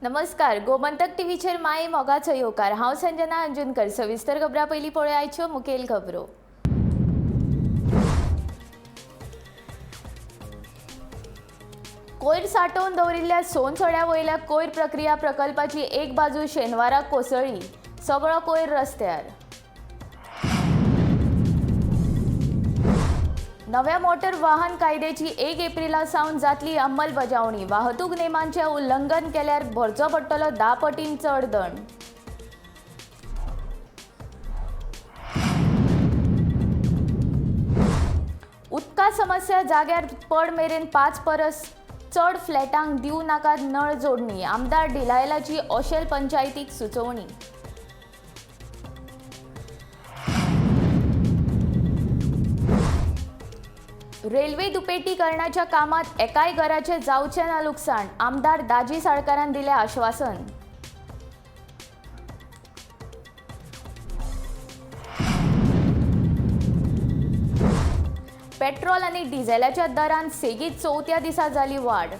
नमस्कार, गोमंतक टीव्हीचेर माये मोगाचो येवकार. हांव संजना अंजुनकर. सविस्तर खबरां पयलीं पळोवया आयच्यो मुखेल खबरो. कोयर साठोवन दवरिल्ल्या सोनसड्या वयल्या कोयर प्रक्रिया प्रकल्पाची एक बाजू शेनवाराक कोसळ्ळी. सगळो कोयर रस्त्यार. नव्या मोटर वाहन कायद्याची 1 एप्रिला सावन जातली अंमलबजावणी. वाहतूक नेमांचे उल्लंघन केल्यार भरचो पडटलो 10 पटीन चड दंड. उदका समस्या जाग्यार पड मेरेन 5 परस चड फ्लॅटांक दिवं नाकात नळ जोडणी. आमदार डिलायलाची ओशेल पंचायतीक सुचोवणी. रेल्वे दुपेटीकरणाच्या कामात एकाय घराचें जावचें ना लुकसाण. आमदार दाजी साळकारान दिलें आश्वासन. पेट्रोल आनी डिझेलाच्या दरांत सेगीत चवथ्या दिसा जाली वाड.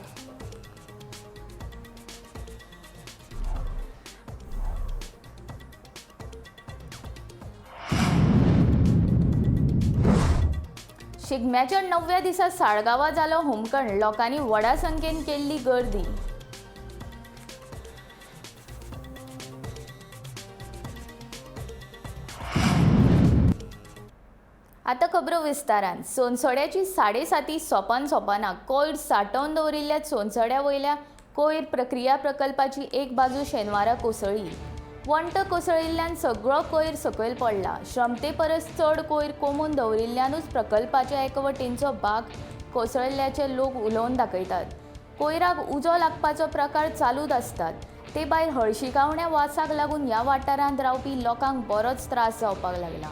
शिगम्याच्या 9व्या दिसा साळगांवा जालो होमखण. लोकांनी व्हडा संख्येन केल्ली गर्दी. आतां खबरो विस्तारान. सोनसड्याची 7.5 सोपान सोपानां कोयर साठोवन दवरिल्ल्या सोनसड्या वयल्या कोयर प्रक्रिया प्रकल्पाची एक बाजू शेनवारा कोसळ्ळी. वण्ट कोसळिल्ल्यान सगळो कोयर सकयल पडला. क्षमते परस चड कोयर कोंबून दवरिल्ल्यानूच प्रकल्पाच्या एका वटेनचो भाग कोसळिल्ल्याचे लोक उलोवन दाखयतात. कोयराक उजो लागपाचो प्रकार चालूच आसतात. ते भायर हळशिकावण्या वासाक लागून ह्या वाठारांत रावपी लोकांक बरोच त्रास जावपाक लागला.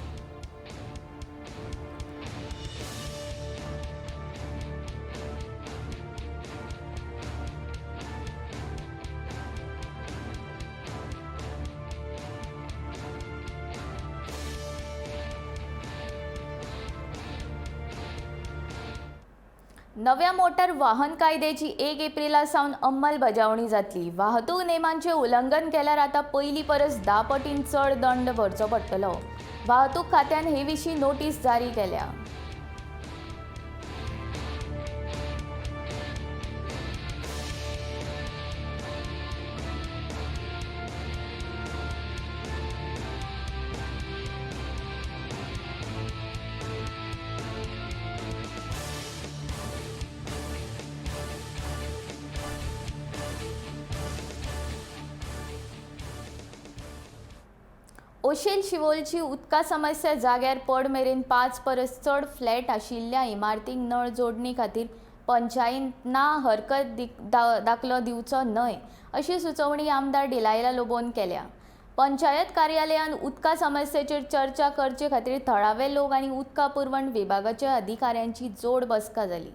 नव्या मोटर वाहन कायद्याची 1 एप्रिला सावन अंमलबजावणी जातली. वाहतूक नेमांचे उल्लंघन केल्यार आतां पयलीं परस 10 पटीन चड दंड भरचो पडटलो. वाहतूक खात्यान हे विशीं नोटीस जारी केल्या. ओशेल शिवोलची उदका समस्या जाग्यार पड मेरेन 5 परस चड फ्लॅट आशिल्ल्या इमारतींक नळ जोडणी खातीर पंचायत ना हरकत दाखलो दिवचो न्हय अशी सुचोवणी आमदार डिलायला लोबोन केल्या. पंचायत कार्यालयान उदका समस्येचेर चर्चा करचे खातीर थळावे लोक आनी उदका पुरवण विभागाच्या अधिकाऱ्यांची जोड बसका जाली.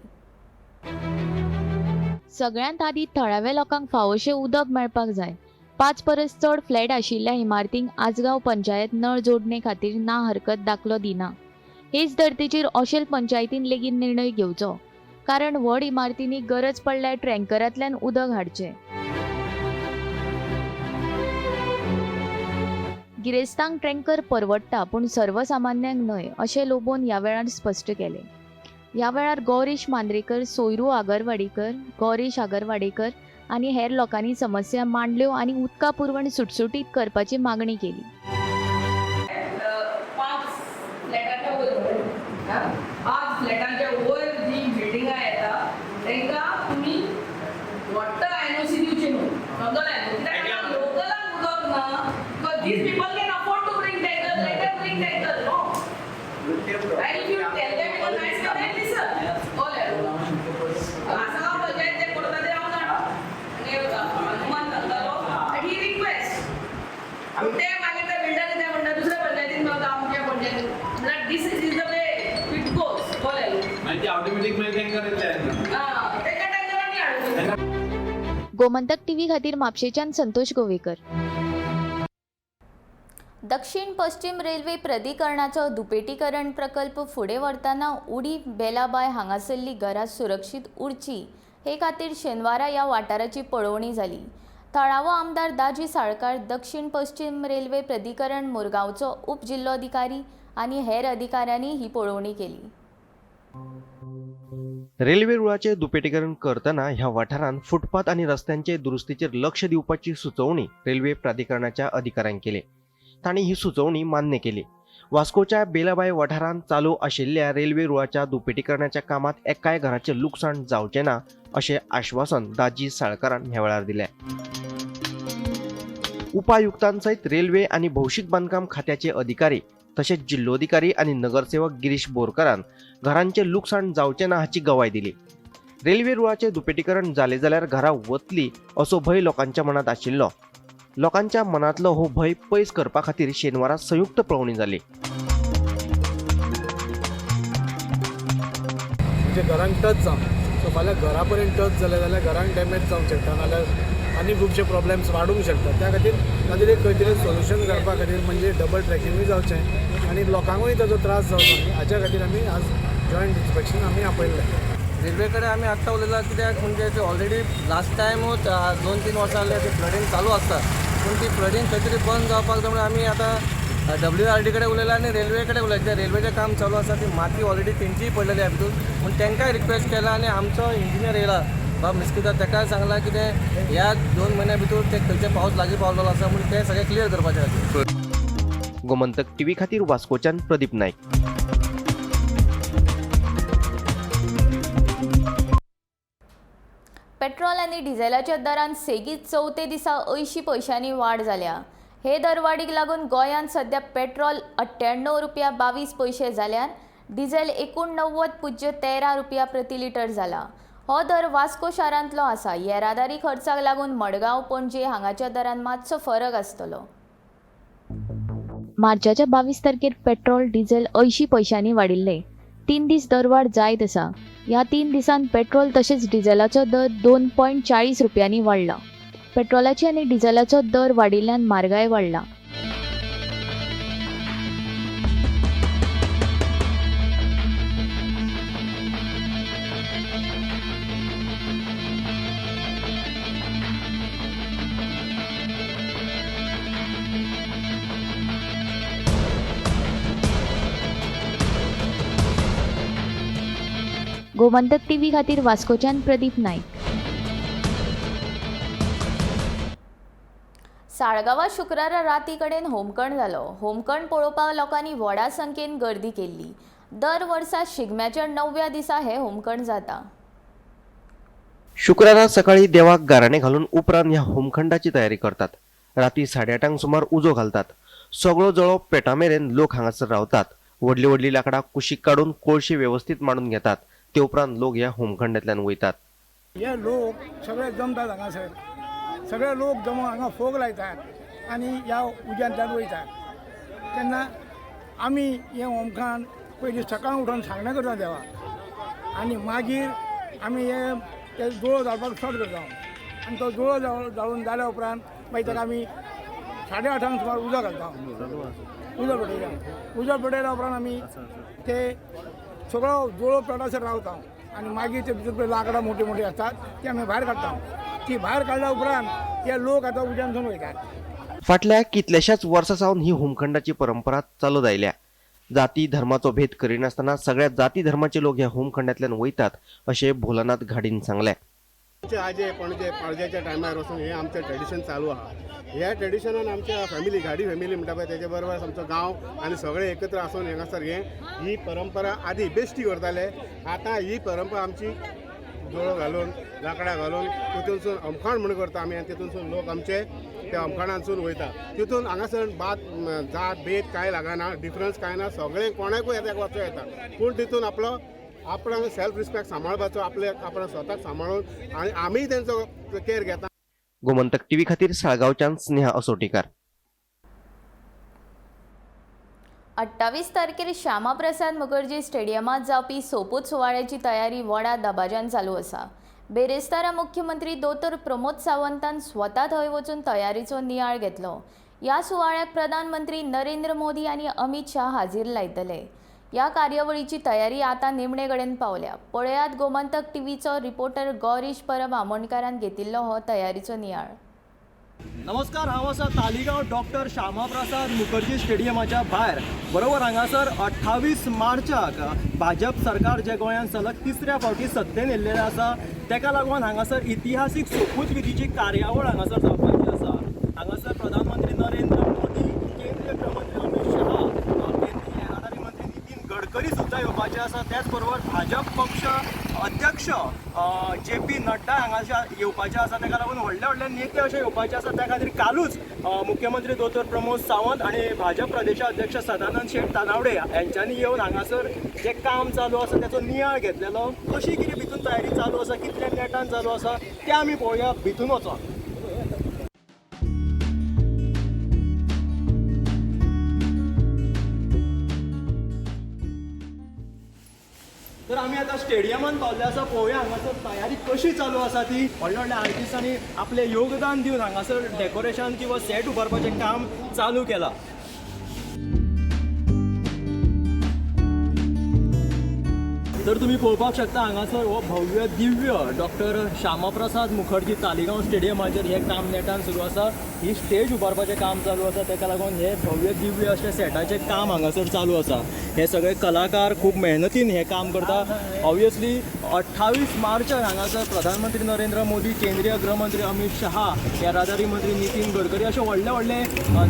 सगळ्यांत आदी थळाव्या लोकांक फावोशें उदक मेळपाक जाय. 5 परस चड फ्लॅट आशिल्ल्या इमारतींक आजगांव पंचायत नळ जोडणे खातीर ना हरकत दाखलो दिना. हेच धर्तेचेर ओशेल पंचायतीन लेगीत निर्णय घेवचो, कारण व्हड इमारतींनी गरज पडल्यार टँकरांतल्यान उदक हाडचें. गिरेस्तांक टँकर परवडटा पूण सर्वसामान्यांक न्हय अशें लोबोन ह्या वेळार स्पश्ट केलें. ह्या वेळार गौरीश मांद्रेकर, सोयरू आगरवाडीकर, गौरीश आगरवाडेकर आनी हेर लोकांनी समस्या मांडल्यो आनी उदका पुरवण सुटसुटीत करपाची मागणी केली. 5 फ्लॅटाच्या वयर, 5 फ्लॅटांच्या वयर जी बिल्डिंगां येता तांकां तुमी वॉटर एनओसी दिवची न्हू, समजलें? कित्याक लोकलांक उदक ना. Because these people can afford to bring tanker, let them bring tanker, no? And if you tell them in a nice manner, listen. कळ्ळें? आसागांव पंचायत ते करता ते हांव जाणा. आनी हनुमान सांगतालो आनी ही रिक्वेस्ट. ते मागीर ते बिल्डर कितें म्हणटा, दुसऱ्या पंचायतीन मेवता आमच्या पंचायतीन. म्हणल्यार this is the way it goes. कळ्ळें? मागीर ते ऑटोमॅटीक मागीर टँकर येतले. आं, तेका टँकरांनी हाडून. गोमंतक टीव्ही खातीर म्हापशेंच्यान संतोष गोवेकर. दक्षिण पश्चिम रेल्वे प्राधिकरणाचो दुपेटीकरण प्रकल्प फुडें व्हरतना उडी बेलाबाय हांगासरली घरां सुरक्षीत उरची हे खातीर शेनवारा ह्या वाठाराची पळोवणी जाली. थळावो आमदार दाजी साळकार, दक्षिण पश्चिम रेल्वे प्राधिकरण मुरगांवचो उपजिल्लोधिकारी आनी हेर अधिकाऱ्यांनी ही पळोवणी केली. रेल्वे रुळाचे दुपेटीकरण करतना ह्या वाठारांत फुटपाथ आनी रस्त्यांचे दुरुस्तीचेर लक्ष दिवपाची सुचोवणी रेल्वे प्राधिकरणाच्या अधिकाऱ्यांक केली. तांणी ही सुचोवणी मान्य केली. वास्कोच्या बेलाबाय वाठारांत चालू आशिल्ल्या रेल्वे रुळाच्या दुपेटीकरणाच्या कामात एकाय घराचें लुकसाण जावचें ना अशें आश्वासन दाजी साळकारान ह्या वेळार दिलें. उपायुक्तांसयत रेल्वे आनी भौशीक बांदकाम खात्याचे अधिकारी तशेंच जिल्लोधिकारी आनी नगरसेवक गिरीश बोरकारान घरांचें लुकसाण जावचें ना हाची गवाय दिली. रेल्वे रुळाचें दुपेटीकरण जालें जाल्यार घरां वतली असो भंय लोकांच्या मनांत आशिल्लो. लोकांच्या मनांतलो हो भंय पयस करपा खातीर शेनवारा संयुक्त पळोवणी जाली. म्हणजे घरांक टच जावन सो फाल्यां घरा पर्यंत टच जालें जाल्यार घरांक डॅमेज जावंक शकता, नाल्यार आनी खुबशे प्रॉब्लेम्स वाडूंक शकता. त्या खातीर ताजेर एक खंय तरी सोल्युशन काडपा खातीर म्हणजे डबल ट्रॅकिंगूय जावचें आनी लोकांकूय ताजो त्रास जावचो न्ही हाच्या खातीर आमी आज जॉयंट इन्स्पेक्शन आमी आपयल्लें. रेल्वे कडेन आमी आत्तां उलयला कित्याक म्हणजे ते ऑलरेडी लास्ट टायमूच 2-3 वर्सां जाले ते फ्लडींग चालू आसता, पूण ती फ्लडींग खंय तरी बंद जावपाक जाय म्हणून आमी आतां WRD कडेन उलयला आनी रेल्वे कडेन उलयला. जे रेल्वेचें काम चालू आसा ती माती ऑलरेडी तेंचीय पडलेली आहा भितून, पूण तांकांय रिक्वेस्ट केला आनी आमचो इंजिनियर येयला बाब मिस्किता, ताकाय सांगलां कितें ह्या 2 म्हयन्या भितर ते खंयचे पावस लागीं पावलेलो आसा म्हणून तें सगळें क्लियर करपाचें खातीर. गोमंतक टीव्ही खातीर वास्कोच्यान प्रदीप नायक. पेट्रोल आनी डिझेलाच्या दरांत सेगीत चवथे दिसा 80 पयशांनी वाड जाल्या. हे दरवाडीक लागून गोंयांत सध्या पेट्रोल 98 रुपया 22 पयशे जाल्यार डिझेल 89.13 रुपया प्रति लिटर जाला. हो दर वास्को शारांतलो आसा. येरादारी खर्चाक लागून मडगांव, पणजे हांगाच्या दरांत मातसो फरक आसतलो. मार्चाच्या 22 तारखेर पेट्रोल डिझेल 80 पयशांनी वाडिल्ले. 3 दीस दरवाड जायत आसा. ह्या 3 दिसांत पेट्रोल तशेंच डिझेलाचो दर 2.40 रुपयांनी वाडला. पेट्रोलाची आनी डिझेलाचो दर वाडिल्ल्यान म्हारगाय वाडला. गोमंतक टीव्ही खातीर वास्कोच्यान प्रदीप नाईक. साळगांवां शुक्रारा राती कडेन होमखण जालो. होमखण पळोवपाक लोकांनी व्हडा संख्येन गर्दी केल्ली. दर वर्सा शिगम्याच्या 9व्या दिसा हे होमखण जाता. शुक्रारा सकाळी देवाक गाराणें घालून उपरांत ह्या होमखंडाची तयारी करतात. राती 8:30 सुमार उजो घालतात. सगळो जळो पेटा मेरेन लोक हांगासर रावतात. व्हडली व्हडली लांकडां कुशीक काडून कोळशे वेवस्थीत मांडून घेतात. ते उपरांत लोक ह्या होमखंडांतल्यान वयतात. हे लोक सगळे जमतात हांगासर, सगळे लोक जमून हांगा फोग लायतात आनी ह्या उज्यांतल्यान वयतात. तेन्ना आमी हें होमखण पयलीं सकाळ उठून सांगणें करता देवाक आनी मागीर आमी हे ते जुळो जाळपाक स्टार्ट करता आनी तो जुळो जाळून जाल्या उपरांत मागीर ताका आमी 8:30 सुमार उजो घालता, उजो पेटयता. उजो पेटयल्या उपरांत आमी ते सगळो जुळो पेटासर रावता आनी मागीर ते भितर लांकडां मोटी मोटी आसतात ती आमी भायर काडटा. ती भायर काडल्या उपरांत हे लोक आतां उज्यांतसून वयतात. फाटल्या कितल्याशाच वर्सां सावन ही होमखंडाची परंपरा चालत आयल्या. जाती धर्माचो भेद करिनासतना सगळ्या जाती धर्माचे लोक ह्या होमखंडांतल्यान वयतात अशें भोलानाथ घाडीन सांगलें. आमचे आजे पणजे पणजेच्या टायमार वचून हें आमचें ट्रेडिशन चालू आहा. ह्या ट्रेडिशनान आमच्या फॅमिली घाडी फॅमिली म्हणटा पळय तेजे बरोबर आमचो गांव आनी सगळे एकत्र आसून हांगासर हें ही परंपरा आदी बेश्टी करताले. आतां ही परंपरा आमची जोळो घालून लांकडां घालून तितूनसून अमखाण म्हूण करता आमी आनी तितूनसून लोक आमचे त्या अमखाणांतसून वयता. तितून हांगासर बात जात भेद कांय लागना, डिफरन्स कांय ना, सगळें कोणाकूय येता वचो येता, पूण तितून आपलो आपणाक सेल्फ रिस्पेक्ट सांबाळपाचो, आपले आपणाक स्वताक सांबाळून आनी आमीय तेंचो केअर घेता. गोमंतक टीव्ही खातीर साळगांवच्यान स्नेहा असोटीकार. 28 तारखेर श्यामाप्रसाद मुखर्जी स्टेडियमांत जावपी सोपूत सुवाळ्याची तयारी व्हडा दबाज्यान चालू आसा. बेरेस्तारा मुख्यमंत्री दोतोर प्रमोद सावंतान स्वता थंय वचून तयारीचो नियाळ घेतलो. ह्या सुवाळ्याक प्रधानमंत्री नरेंद्र मोदी आनी अमित शाह हाजीर लायतले. ह्या कार्यावळीची तयारी आतां निमणे कडेन पावल्या. पळयात गोमंतक टीव्हीचो रिपोर्टर गौरीश परब आमोणकारान घेतिल्लो हो तयारीचो नियाळ. नमस्कार, हांव आसा तालिगांव डॉक्टर श्यामाप्रसाद मुखर्जी स्टेडियमाच्या भायर. बरोबर हांगासर 28 मार्चाक भाजप सरकार जे गोंयांत सलग तिसऱ्या फावटी सत्तेन येयल्लें आसा, तेका लागून हांगासर इतिहासीक सोपूतविधीची कार्यावळ हांगासर जावपाची आसा. हांगासर प्रधानमंत्री नरेंद्र मोदी, केंद्रीय गृहमंत्री अमीत शहा, केंद्रीय येरादारी मंत्री नितीन गडकरी सुद्दां येवपाचे आसा. त्याच बरोबर भाजप पक्ष अध्यक्ष जे पी नड्डा हांगा येवपाचे आसा. तेका लागून व्हडले व्हडले नेते अशे येवपाचे आसा. त्या खातीर कालूच मुख्यमंत्री दोतोर प्रमोद सावंत आनी भाजप प्रदेशाध्यक्ष सदानंद शेट तानावडे हेंच्यांनी येवन हांगासर जें काम चालू आसा तेचो नियाळ घेतलेलो. कशी कितें भितून तयारी चालू आसा, कितल्या नेटान चालू आसा तें आमी पळोवया भितून वचोन. तर आमी आतां स्टेडियमान पावल्ले आसा. पळोवया हांगासर तयारी कशी चालू आसा ती. व्हडल्या व्हडल्या आर्टिस्टांनी आपलें योगदान दिवन हांगासर डेकोरेशन किंवा सेट उबारपाचें काम चालू केलां. तर तुमी पळोवपाक शकता हांगासर हो भव्य दिव्य डॉक्टर श्यामाप्रसाद मुखर्जी तालिगांव स्टेडियमाचेर हें काम नेटान सुरू आसा. ही स्टेज उबारपाचें काम चालू आसा. तेका लागून हें भव्य दिव्य अशें सेटाचें काम हांगासर चालू आसा. हे सगळे कलाकार खूब मेहनतीन हें काम करता. ऑब्वियसली 28 मार्चाक हांगासर प्रधानमंत्री नरेंद्र मोदी, केंद्रीय गृहमंत्री अमीत शहा, येरादारी मंत्री नितीन गडकरी अशे व्हडले व्हडले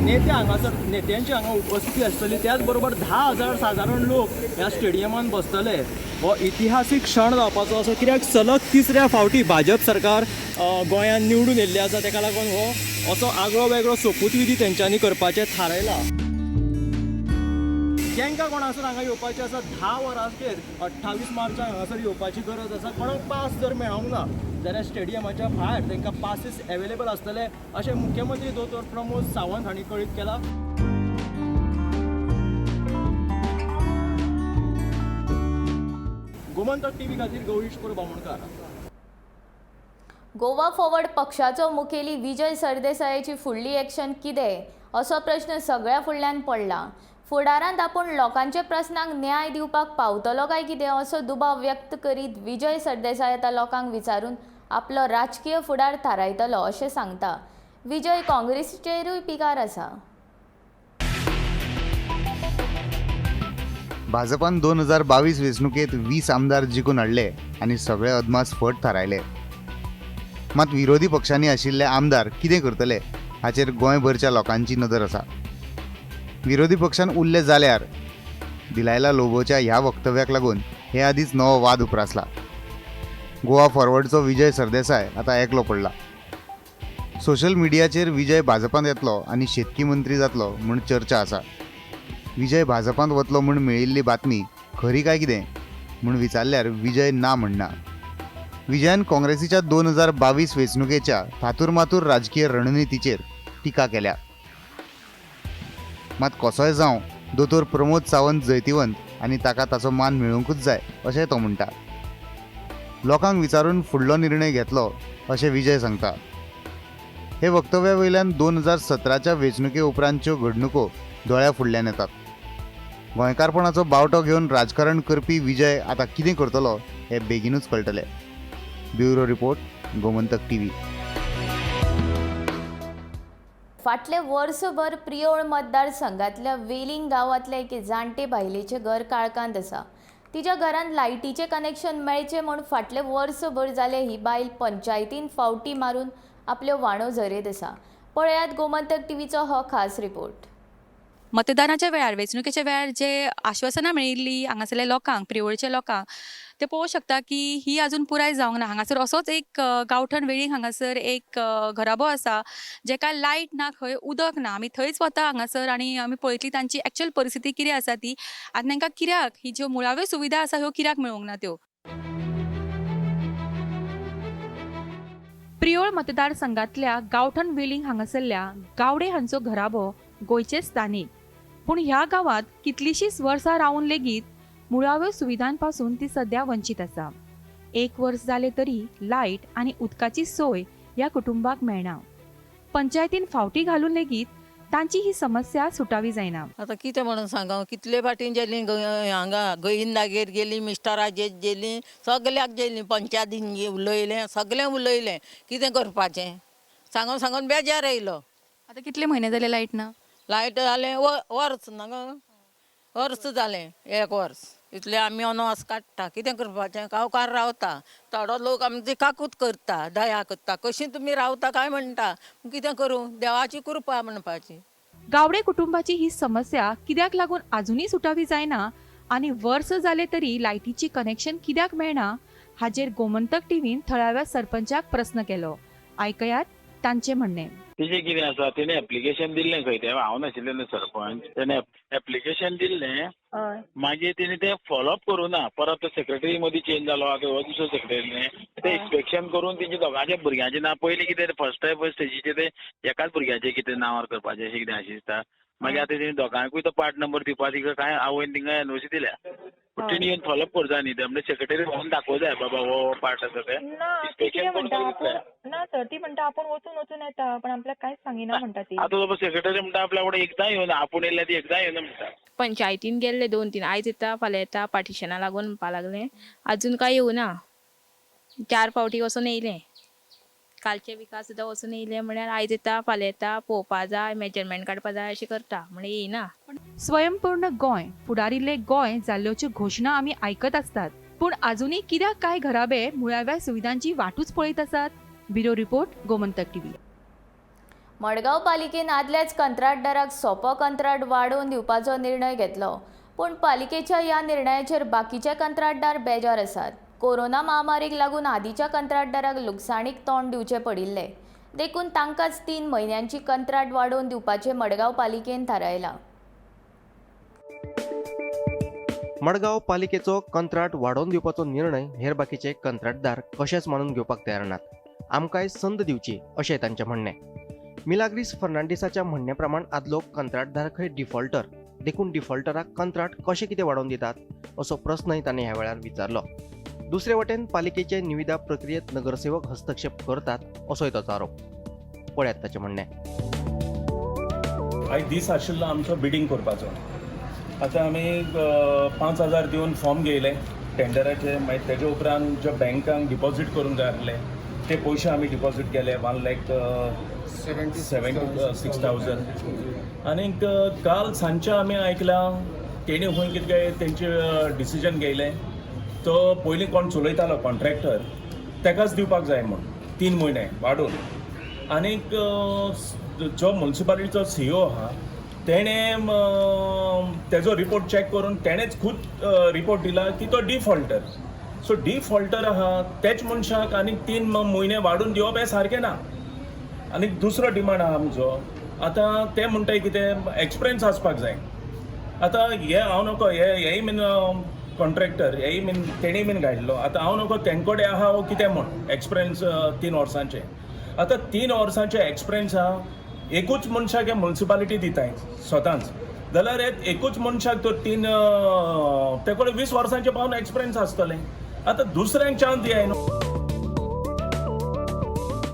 नेते हांगासर, नेत्यांची हांगा उपस्थिती आसतली. त्याच बरोबर 10,000 सादारण लोक ह्या स्टेडियमान बसतले. हो इतिहासीक क्षण जावपाचो आसा, कित्याक सलग तिसऱ्या फावटी भाजप सरकार गोंयांत निवडून येयल्लें आसा. तेका लागून हो असो आगळो वेगळो सोपूतविधी तेंच्यांनी करपाचें थारायलां. जांकां कोण आसत हांगा येवपाचें आसा 10 वरांचेर 28 मार्चाक हांगासर येवपाची गरज आसा. कोणाक पास जर मेळोंक ना जाल्यार स्टेडियमाच्या भायर तांकां पासीस एवेलेबल आसतले अशें मुख्यमंत्री दोतोर प्रमोद सावंत हांणी कळीत केलां. गोमंतक टीव्ही खातीर गौरीश बामणकार. गोवा फॉरवर्ड पक्षाचो मुखेली विजय सरदेसायाची फुडली एक्शन कितें असो प्रश्न सगळ्या फुडल्यान पडला. फुडारांत आपूण लोकांच्या प्रस्नांक न्याय दिवपाक पावतलो काय कितें असो दुबाव व्यक्त करीत विजय सरदेसाय आतां लोकांक विचारून आपलो राजकीय फुडार थारायतलो अशें सांगता. विजय काँग्रेसीचेरूय पिकार आसा. भाजपान 2022 वेंचणुकेंत 20 आमदार जिखून हाडले आनी सगळे अदमास फट थारायले. मात विरोधी पक्षांनी आशिल्ले आमदार कितें करतले हाचेर गोंयभरच्या लोकांची नदर आसा. विरोधी पक्षान उरले जाल्यार दिलायला लोबोच्या ह्या वक्तव्याक लागून हे आदींच नवो वाद उप्रासला. गोवा फॉरवर्डचो विजय सरदेसाय आतां एकलो पडला. सोशल मिडियाचेर विजय भाजपांत येतलो आनी शेतकी मंत्री जातलो म्हूण चर्चा आसा. विजय भाजपांत वतलो म्हूण मेळिल्ली बातमी खरी काय कितें म्हूण विचारल्यार विजय ना म्हणना. विजयान काँग्रेसीच्या 2022 वेंचणुकेच्या थातूरमातूर राजकीय रणनितीचेर टिका केल्या. मात कसोय जावं दोतोर प्रमोद सावंत जैतिवंत आनी ताका ताचो मान मेळूंकूच जाय अशें तो म्हणटा. लोकांक विचारून फुडलो निर्णय घेतलो अशें विजय सांगता. हे वक्तव्या वयल्यान 2017च्या वेंचणुके उपरांतच्यो घडणुको दोळ्या फुडल्यान येतात. गोंयकारपणाचो बावटो घेवन राजकारण करपी विजय आतां कितें करतलो हें बेगीनूच कळटलें. Bureau report, Gomantak TV. फाटले वर्सभर प्रियोळ मतदारसंघातल्या वेलिंग गांवांतल्या एके जाणटे बायलेचें घर काळखांत आसा. तिच्या घरांत लायटीचें कनेक्शन मेळचें म्हूण फाटले वर्सभर जालें ही बायल पंचायतीन फावटी मारून आपल्यो व्हाणो झरयत आसा. पळयात गोमंतक टीव्हीचो हो खास रिपोर्ट. मतदानाच्या वेळार, वेंचणुकेच्या वेळार जे आश्वासनां मेळिल्लीं हांगासरल्या लोकांक, प्रियोळच्या लोकांक, ते पळोवंक शकता की ही अजून पुराय जावंक ना. हांगासर असोच एक गांवठण वेळींग हांगासर एक घराबो आसा जेका लायट ना, खंय उदक ना. आमी थंयच वता हांगासर आनी आमी पळयतली तांची एक्चुअल परिस्थिती कितें आसा ती आनी तांकां कित्याक ही ज्यो मुळाव्यो सुविधा आसा ह्यो कित्याक मेळूंक ना त्यो. प्रियोळ मतदारसंघांतल्या गांवठण वेलिंग हांगासरल्या गावडे हांचो घराबो गोंयचे स्थानीक, पूण ह्या गांवांत कितलींशींच वर्सां रावन लेगीत मुळाव्यो सुविधांपासून ती सद्या वंचीत आसा. एक वर्स जालें तरी लायट आनी उदकाची सोय ह्या कुटुंबाक मेळना. पंचायतीन फावटी घालून लेगीत तांची ही समस्या सुटावी जायना. आतां कितें म्हणून सांगो, कितले फाटीं गेलीं हांगा गोविंदागेर गेलीं, मिस्टराचेर गेलीं, सगल्याक गेलीं, पंचायतीन उलयलें, सगळें उलयलें. कितें करपाचें सांगून सांगून बेजार येयलो. आतां कितले म्हयने जाले लायट ना? लायट जालें वर्स ना गो, वर्स जालें, एक वर्स. इतलें आमी अनवास काडटा, कितें करपाचें? गांवकार रावता थोडो लोक आमची काकूत करता, दया करता, कशी तुमी रावता काय म्हणटा. कितें करूं, देवाची कृपा म्हणपाची. गावडे कुटुंबाची ही समस्या कित्याक लागून आजुनूय सुटावी जायना आनी वर्स जाले तरी लायटीची कनेक्शन कित्याक मेळना हाजेर गोमंतक टीव्हीन थळाव्या सरपंचाक प्रस्न केलो. आयकयात तांचें म्हणणें. तेजें कितें आसा, तेणें एप्लिकेशन दिल्लें खंय, तें हांव नाशिल्लें न्हू सरपंच, तेणें एप्लिकेशन दिल्लें, मागीर तेणें तें फॉलोअप करूं ना, परत तो सेक्रेटरी मदीं चेंज जालो, आतां हो दुसरो सेक्रेटरी न्ही, तें इन्स्पेक्शन करून तेंचे दोगांच्या भुरग्यांचें नांव पयलीं कितें फर्स्ट टायम स्टेजीचेर तें एकाच भुरग्याचें कितें नांवार करपाचें अशें कितें आशिल्लें दिसता. मागीर आतां तेणी दोगांकूय तो पार्ट नंबर दिवपा तिका कांय आवयन तिंगा एनओसी दिल्या, पूण तेणी येवन फॉलोअप करूं जाय न्ही, तें म्हणजे सेक्रेटरी भोंवन दाखोवं जाय बाबा हो पार्ट आसा तें इन्स्पेक्शन करून. ना सर, ती म्हणटा आपूण वचून वचून येता पण आपल्याक कांयच सांगिना म्हणटा ती. आतां बाबा सेक्रेटरी म्हणटा आपल्या कडेन एकदां येवना, आपूण येयल्या ती एकदां येवना म्हणटा. पंचायतीन गेल्ले 2-3, आयज येता फाल्यां येता पार्टिशना लागून म्हणपा लागले, अजून काय येवना. 4 फावटी वचून येयलें, कालचे विका सुद्दां वचून येयलें, म्हळ्यार आयज येता फाल्यां येता, पळोवपा जाय, मेजरमेंट काडपा जाय अशें करता, म्हळ्यार येयना. स्वयंपूर्ण गोंय, फुडारिल्ले गोंय जाल्ल्योच्यो घोशणा आमी आयकत आसतात, पूण आजुनूय कित्याक कांय घराबे मुळाव्या सुविधांची वाटूच पळयत आसात? Bureau report, Gomantak TV. Madgaon पालिकेन आदल्याच कंत्राटदाराक सोपो कंत्राट वाडोवन दिवपाचो निर्णय घेतलो, पूण पालिकेच्या ह्या निर्णयाचेर बाकीचे कंत्राटदार बेजार आसात. कोरोना महामारीक लागून आदीच्या कंत्राटदाराक लुकसाणीक तोंड दिवचें पडिल्लें, देखून तांकांच 3 म्हयन्यांची कंत्राट वाडोवन दिवपाचें मडगांव पालिकेन थारायलां. मडगांव पालिकेचो कंत्राट वाडोवन दिवपाचो निर्णय हेर बाकीचे कंत्राटदार कशेंच मानून घेवपाक तयार नात. आमकांय संद दिवची अशें तांचें म्हणणें. मिलाग्रीस फर्नांडीसाच्या म्हणण्या प्रमाण आदलो कंत्राटदार खंय डिफॉल्टर, देखून डिफॉल्टराक कंत्राट कशें कितें वाडोवन दितात असो प्रस्नय ताणें ह्या वेळार विचारलो. दुसरे वटेन पालिकेचे निविदा प्रक्रियेत नगरसेवक हस्तक्षेप करतात असोय ताचो आरोप. पळयात ताचें म्हणणें. आयज दीस आशिल्लो आमचो बिडींग करपाचो. आतां आमी 5,000 दिवन फॉर्म घेयले टेंडराचे, मागीर तेजे उपरांत जे बँकांक डिपॉजीट करूंक जाय आसले ते पयशे आमी डिपॉजीट केले 1,76,000. आनीक काल सांजचे आमी आयकलां तेणी खंय कितें काय तेंचे डिसिजन घेयलें, तो पयलीं कोण चलयतालो कॉन्ट्रॅक्टर तेकाच दिवपाक जाय म्हूण 3 म्हयने वाडोवन. आनीक जो म्युनिसिपालिटीचो सीईओ आहा तेणें तेजो रिपोर्ट चॅक करून तेणेंच खूद रिपोर्ट दिला की तो डिफॉल्टर. सो डिफॉल्टर आहा तेच मनशाक आनीक 3 म्हयने वाडून दिवप हें सारकें ना. आनी दुसरो डिमांड आहा आमचो, आतां ते म्हणटाय कितें एक्सपिरियन्स आसपाक जाय. आतां हे हांव नको हेय बीन कॉन्ट्रॅक्टर हेय बीन तेणी बीन घायल्लो, आतां हांव नको तेंकोडे आहा वो कितें म्हूण एक्सपिरियन्स 3 वर्सांचे. आतां 3 वर्सांचे एक्सपिरियन्स आहा एकूच मनशाक हे म्युनिसिपालिटी दिताय स्वताच, जाल्यार एकूच मनशाक तो 3 ते कडेन 20 वर्सांचे पावन एक्सपिरियन्स आसतलें. आतां दुसऱ्यांक चान्स दियाय न्हू.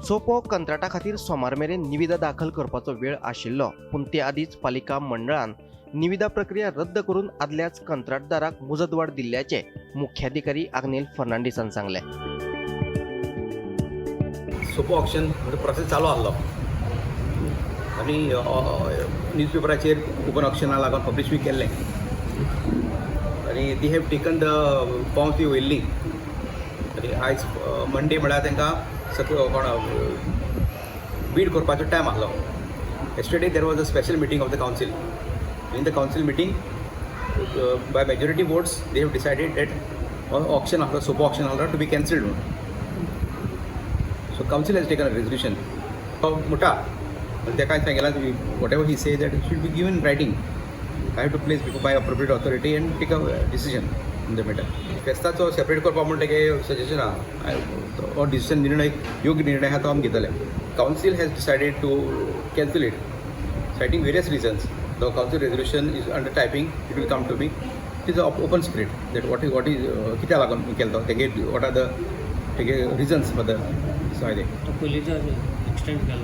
सोपो कंत्राटा खातीर सोमार मेरेन निविदा दाखल करपाचो वेळ आशिल्लो, पूण ते आदींच पालिका मंडळान निविदा प्रक्रिया रद्द करून आदल्याच कंत्राटदाराक मुजतवाड दिल्ल्याचें मुख्याधिकारी आग्नेल फर्नांडीसान सांगलें. सोपो ऑक्शन म्हणजे प्रोसेस चालू आसलो आनी न्यूजपेपराचेर ओपन ऑक्शना लागून पब्लिश बी केल्लें आनी they have taken the forms बी वयल्ली आनी आयज मंडे म्हळ्यार तांकां कोण बीड करपाचो टायम आसलो. Yesterday there was a special meeting of the council. In the council meeting by majority votes they have decided that auction आसलो, सोपो ऑक्शन आसलो टू बी कॅन्सल्ड म्हणून. So council has taken a resolution. म्हणटा तेका सांगलां whatever he say that should be given writing. I have to place before by appropriate authority and take a decision in the matter. फेस्ताचो separate करपा म्हण तेगे suggestion आहा, हो decision निर्णय योग्य निर्णय आहा तो आमी घेतले. Council has decided to cancel it citing various reasons. The council resolution is under typing, it will come to me. It is open secret that what is कित्याक लागून केलो तो तेगे, what are the तेगे रिजन्स फॉर the आयदे. एक्सटेंड केलो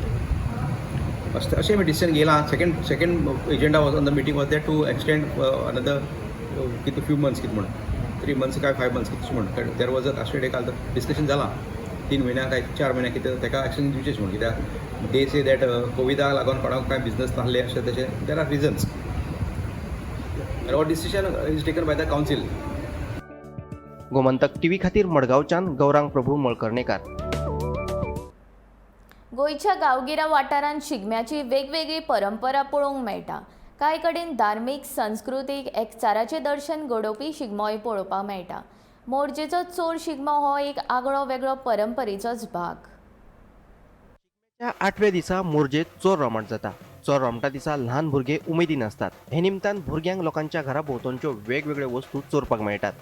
अशें आमी decision घेयलां. Second agenda was on the meeting was that to extend another कितें फ्यू मंथ्स कितें म्हूण 3 मंथ्स काय 5 मंथ्स कितें म्हूण. There was a last day काल डिस्कशन जालां 3 म्हयन्या काय 4 म्हयन्या कितें ताका एक्सटेंड दिवचेच म्हूण, कित्याक They say that कोविडाक लागून कोणाक कांय बिजनस नासले अशें तशें. There are reasons and what decision is taken by the council. Gomantak TV खातीर मडगांवच्यान गौरांग प्रभू मळकर्णेकार. गोंयच्या गांवगिऱ्या वाठारांत शिगम्याची वेगवेगळी परंपरा पळोवंक मेळटा. कांय कडेन धार्मीक, संस्कृतीक एकचाराचें दर्शन घडोवपी शिगमोय पळोवपाक मेळटा. मोरजेचो चोर शिगमो हो एक आगळो वेगळो परंपरेचोच भाग. त्या 8व्या दिसा मोरजेत चोर रोमाट जाता. चोर रोमटा दिसा ल्हान भुरगे उमेदीन आसतात. हे निमतान भुरग्यांक लोकांच्या घरा भोंवतणच्यो वेगवेगळ्यो वस्तू चोरपाक मेळटात.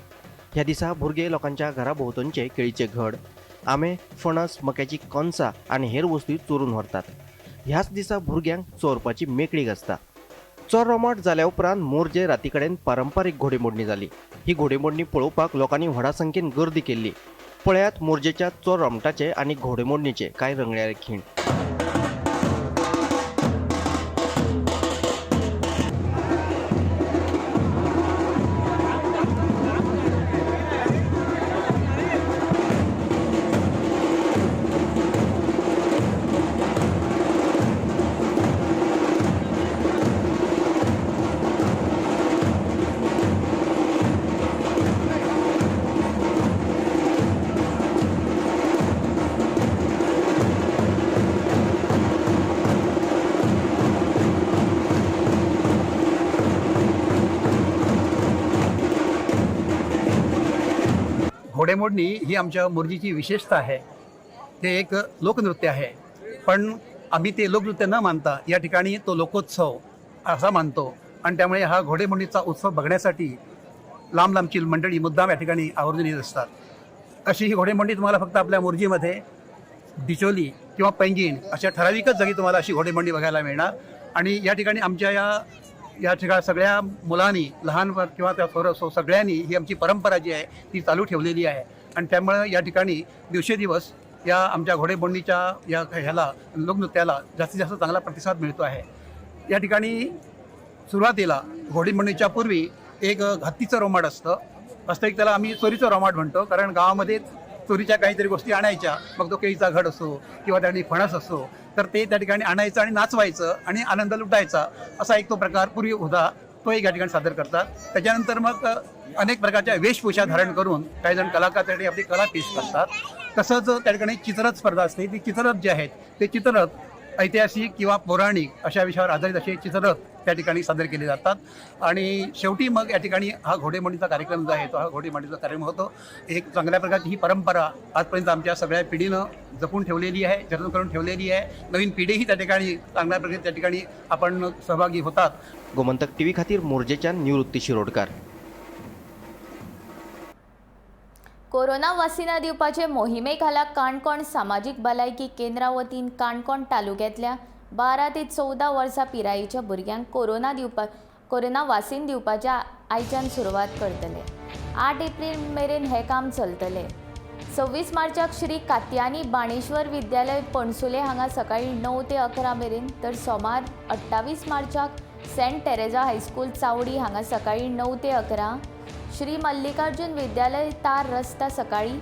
ह्या दिसा भुरगे लोकांच्या घरा भोंवतणचे केळीचे घड, आंबे, फणस, मक्याची कणसां आनी हेर वस्तू चोरून व्हरतात. ह्याच दिसा भुरग्यांक चोरपाची मेकळीक आसता. चोर रोमाट जाल्या उपरांत मोरजे राती कडेन पारंपारीक घोडेमोडणी जाली. ही घोडेमोडणी पळोवपाक लोकांनी व्हडा संख्येन गर्दी केल्ली. पळयात मोरजेच्या चोर रोमटाचे आनी घोडेमोडणीचे कांय रंगयाळे खीण. घोडेमोडणी ही आमच्या मोरजीची विशेषता आहे. ते एक लोकनृत्य आहे, पण आम्ही ते लोकनृत्य न मानता या ठिकाणी तो लोकोत्सव असा मानतो आणि त्यामुळे हा घोडेमोडणीचा उत्सव बघण्यासाठी लांब लांबची मंडळी मुद्दाम या ठिकाणी आवर्जून येत असतात. अशी ही घोडेमोडणी तुम्हाला फक्त आपल्या मोरजीमध्ये डिचोली किंवा पैंगीण अशा ठराविकच जागी तुम्हाला अशी घोडेमोडणी बघायला मिळणार. आणि या ठिकाणी आमच्या या ठिकाणी सगळ्या मुलांनी, लहान किंवा त्या सगळ्यांनी ही आमची परंपरा जी आहे ती चालू ठेवलेली आहे आणि त्यामुळे या ठिकाणी दिवसेदिवस या आमच्या घोडेमोडणीच्या या ह्याला लोकनृत्याला जास्तीत जास्त चांगला प्रतिसाद मिळतो आहे. या ठिकाणी सुरुवातीला घोडेमोडणीच्या पूर्वी एक हत्तीचं रोमाट असतं. वास्तविक त्याला आम्ही चोरीचं रोमाट म्हणतो, कारण गावामध्ये चोरीच्या काहीतरी गोष्टी आणायच्या, मग तो केळीचा घड असो किंवा त्या ठिकाणी फणस असो, तर ते त्या ठिकाणी आणायचं आणि नाचवायचं आणि आनंद लुटायचा असा एक तो प्रकार पूर्वी होता, तो एक या ठिकाणी सादर करतात. त्याच्यानंतर मग अनेक प्रकारच्या वेशभूषा धारण करून काही जण कलाकार त्या ठिकाणी आपली कला पेश करतात. तसंच त्या ठिकाणी चित्ररथ स्पर्धा असते. ती चित्ररथ जे आहेत ते चित्ररथ ऐतिहासिक किंवा पौराणिक अशा विषयावर आधारित असे चित्ररथ त्या ठिकाणी सादर केले जातात. आणि शेवटी मग या ठिकाणी हा घोडेमोडणीचा कार्यक्रम जो आहे तो हा घोडेमोडणीचा कार्यक्रम होतो. एक चांगल्या प्रकारची ही परंपरा आजपर्यंत आमच्या सगळ्या पिढीनं जपून ठेवलेली आहे, जतन करून ठेवलेली आहे. नवीन पिढीही त्या ठिकाणी चांगल्या प्रकारे त्या ठिकाणी आपण सहभागी होतात. गोमंतक टीव्ही खातीर मोरजेच्यान निवृत्ती शिरोडकर. कोरोना वासिनां दिवपाचे मोहिमे खाला काणकोण सामाजीक भलायकी केंद्रा वतीन काणकोण तालुक्यांतल्या 12 ते 14 वर्सां पिरायेच्या भुरग्यांक कोरोना वासीन दिवपाच्या आयच्यान सुरवात करतले. 8 एप्रील मेरेन हें काम चलतलें. 26 मार्चाक श्री कात्यानी बाणेश्वर विद्यालय पणसुले हांगा सकाळीं 9 ते 11 मेरेन, तर सोमार 28 मार्चाक सेंट टेरेझा हायस्कूल चावडी हांगा सकाळीं 9 ते 11, श्री मल्लिकार्जुन विद्यालय तार रस्ता सकाळीं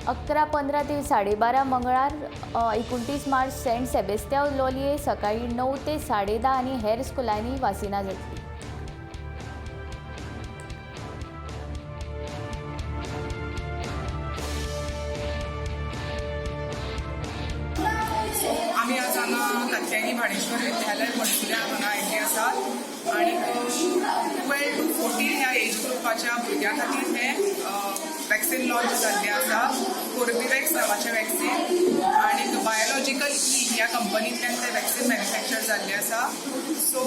11:15 ते 12:30, मंगळार 29 मार्च सेंट सेबेस्त्यांव लोलये सकाळीं 9 ते 10:30 आनी हेर स्कुलांनी वासिनां जातलीं. आमी आज हांगा कात्यायनी भाणेश्वर विद्यालय पणसुल्या हांगा आयिल्ले आसात आनी 12 to 14 ह्या एज ग्रुपाच्या भुरग्यां खातीर हें वॅक्सिन लॉन्च जाल्लें आसा. कोर्बेवॅक्स नांवाचें वॅक्सिन आनी बायोलॉजिकल ई ह्या कंपनींतल्यान तें वॅक्सिन मॅन्युफॅक्चर जाल्लें आसा. सो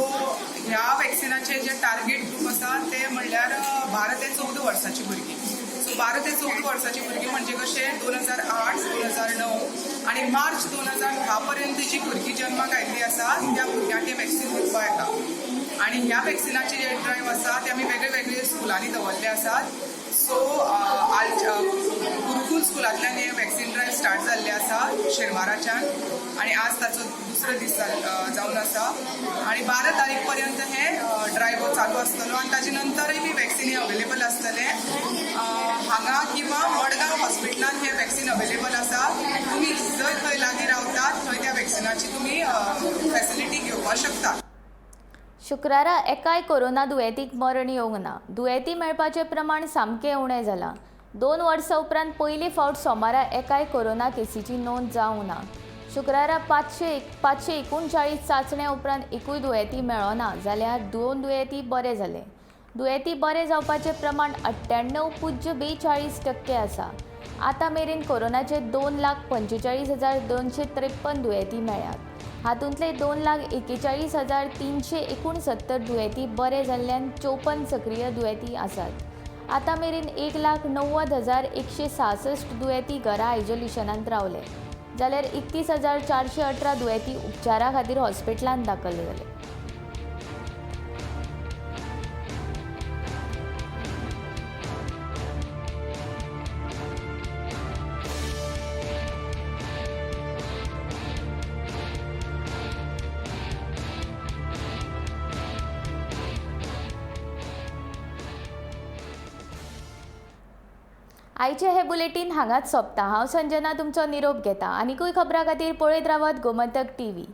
ह्या वॅक्सिनाचे जे टार्गेट ग्रूप आसा ते म्हणल्यार 12 ते 14 वर्सांची भुरगीं. सो 12 ते 14 वर्सांची भुरगीं म्हणजे कशें 2008, 2009 आनी मार्च 2010 पर्यंत जी भुरगीं जन्माक आयिल्लीं आसा त्या भुरग्यांक हें वॅक्सिन दिवपा येता. आनी ह्या वॅक्सिनाचे जे ड्रायव्ह आसा ते आमी वेगळे वेगळे स्कुलांनी दवरले आसात. सो गुरुकूल स्कुलांतल्यान हें वॅक्सिन ड्रायव्ह स्टार्ट जाल्लें आसा शेनवाराच्यान आनी आज ताचो दुसरो दीस जावन आसा आनी 12 तारीख पर्यंत हें ड्रायव्ह चालू आसतलो आनी ताजे नंतरय बी वॅक्सिन हें अवेलेबल आसतलें. हांगा किंवा मडगांव हॉस्पिटलान हें वॅक्सिन अवेलेबल आसा. तुमी जर खंय लागीं रावतात थंय त्या वॅक्सिनाचें शकता. शुक्रारा एकाय कोरोना दुयेंतीक मरण येवंक ना. दुयेंती मेळपाचें प्रमाण सामकें उणें जालां. 2 वर्सां उपरांत पयली फावट सोमारा एकाय कोरोना केसीची नोंद जावंक ना. शुक्रारा 539 चांचण्या उपरांत एकूय दुयेंती मेळ्ळो ना, जाल्यार 2 दुयेंती बरे जाले. दुयेंती बरे जावपाचें प्रमाण 98.42% आसा. आतां मेरेन कोरोनाचे 2,45,253 दुयेंती मेळ्ळ्यात. हातूंतले 2,41,369 दुयेंती बरे जाल्ल्यान 54 सक्रीय दुयेंती आसात. आतां मेरेन 1,90,166 दुयेंती घरा आयसोलेशनांत रावले, जाल्यार 31,418 दुयेंती उपचारा खातीर हॉस्पिटलांत दाखल जाले. आयचे हे बुलेटीन हांगाच सोंपता. हांव संजना तुमचो निरोप घेता. आनीकूय खबरां खातीर पळयत रावात गोमंतक टीव्ही.